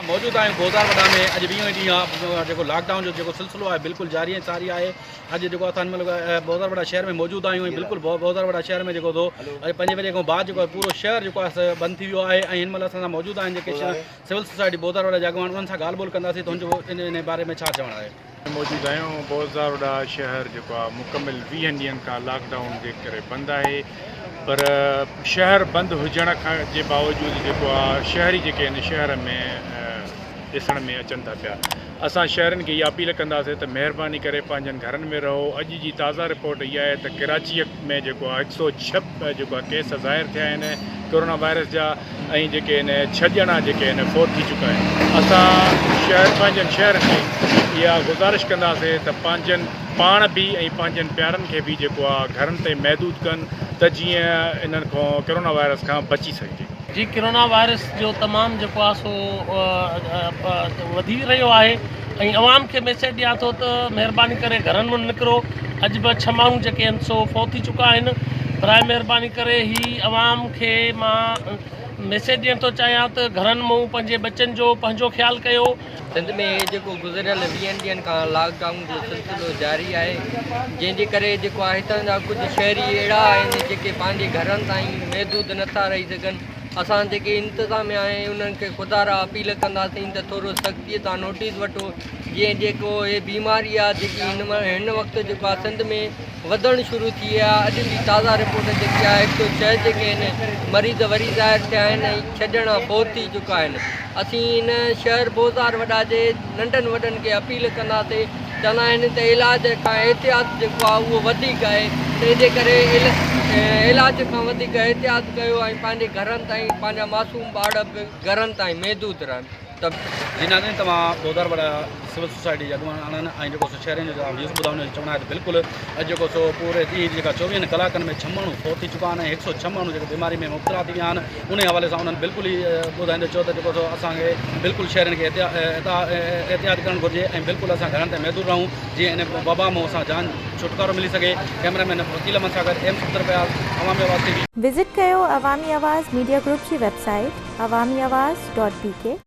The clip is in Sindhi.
موجود آهيون گوزار وڏا ۾ اڄ ويهون ڏينهن آهي جيڪو لاڪ ڊائون جو جيڪو سلسلو آهي بلڪل جاري ۽ ساري آهي اڄ جيڪو اسان هن مهل بوزار وڏا شهر ۾ موجود آهيون ۽ بلڪل بوزار وڏا شهر ۾ جيڪو سو اڄ پنجين بجي کان بعد جيڪو آهي پورو شهر جيڪو آهي بند ٿي ويو آهي ۽ هن مهل اسان سان موجود آهن جيڪي سول سوسائٽي بوزار وڏا جا اڳواڻ انهن سان ڳالهه ٻولهه ڪنداسين ته هن جو ان باري ۾ ڇا چوڻ آهي. موجود آهيون بوزار وڏا شهر جيڪو آهي مڪمل ويهن ڏينهن کان لاڪ ڊائون جي ڪري بند آهي پر شهر بند هجڻ کان جي باوجود جيڪو آهي شهري جيڪي آهن شهر ۾ ڏسڻ ۾ اچن ٿا پيا اسان شهرين کي اها اپيل ڪنداسين ته مهرباني ڪري پنهنجن گهرن ۾ رهو اڄ جي تازه رپورٽ اها آهي ته ڪراچيء ۾ جيڪو آهي هڪ سئو ڇهه جيڪو آهي ڪيس ظاهر ٿيا آهن ڪورونا وائرس جا ۽ جيڪي آهن ڇهه ڄڻا جيڪي آهن فوت ٿي چڪا آهن اسان شهر پنهنجن شهرن کي اها گذارش ڪنداسين ته پنهنجن پاڻ به ۽ پنهنجن پيارن کي به جيڪو آهي گهرن تائين محدود ڪن ته جيئن انهن کان ڪورونا وائرس کان بچي سگهجي. جي ڪرونا وائرس جو تمام جيڪو آهي سو وڌي رهيو آهي ۽ عوام کي ميسيج ڏيان ٿو ته مهرباني ڪري گهرن مان نڪرو اڄ به ڇهه ماڻهو جيڪي آهن سو فوت ٿي چڪا آهن برائي مهرباني ڪري هي عوام کي مان ميسيج ڏيڻ ٿو چاهيان ته گهرن مون پنهنجي ٻچن جو پنهنجو خيال ڪيو. سنڌ ۾ جيڪو گذريل ويهن ڏينهن کان لاڪ ڊائون جو سلسلو جاري آهي جنهن جي ڪري جيڪو آهي هتان جا ڪجهه شهري اهڙا آهن جيڪي پنهنجي گهرن تائين محدود نٿا رهي سگهن اسان جيڪي انتظاميا آهي انهن کي خدا را اپيل ڪنداسين ته ٿورو سختي سان نوٽيس وٺو جيئن جيڪو هي بيماري آهي جيڪي هن هن وقت جيڪو آهي سنڌ ۾ وڌڻ شروع ٿي آهي اڄ به تازا رپورٽ جيڪي آهي هڪ سو ڇهه جيڪي آهن مريض وري ظاهر ٿيا آهن ۽ ڇهه ڄڻا فوت ٿي چڪا آهن اسين هن شهر بوزار وڏا جي ننڍن وڏن کي اپيل ڪنداسين چوندا آهن ته علاج کان احتياط جيڪو آهي اهو وڌيڪ آهي تنهن جي ڪري علاج کان وڌيڪ احتياط ڪيو ۽ پنهنجي گهرن تائين پنهنجا معصوم ٻار به گهرن تائين محدود رهن ته جي ناظرين توهان بوزار وڏا سول سوسائٽي جي اڳواڻ آهن ۽ جيڪو سو شهرين جو توهان ويوز ٻڌا انهن جو چوڻ آهي ته بلڪل اڄ جيڪو سو پوري ڏينهن جي جيڪا چوويهن ڪلاڪن ۾ ڇهه ماڻهو فوت ٿي چڪا آهن ۽ هڪ سو ڇهه ماڻهو جيڪو بيماري ۾ مبتلا ٿي ويا آهن انهي حوالي سان انهن بلڪل ئي ٻڌائيندي چيو ته جيڪو سو اسان کي بلڪل شهرين کي احتياط ڪرڻ گهرجي ۽ بلڪل اسان گهرن تائين محدود رهون جيئن ان وبا مون اسان جان ڇوٽڪارو ملي سگهي ڪئميرا مين وڪيل احمد سان گڏ ايم صفدر فياض عوامي آواز ٽي وي. وزٽ ڪيو عوامي آواز ميڊيا گروپ جي website Awami Awaz dot B K.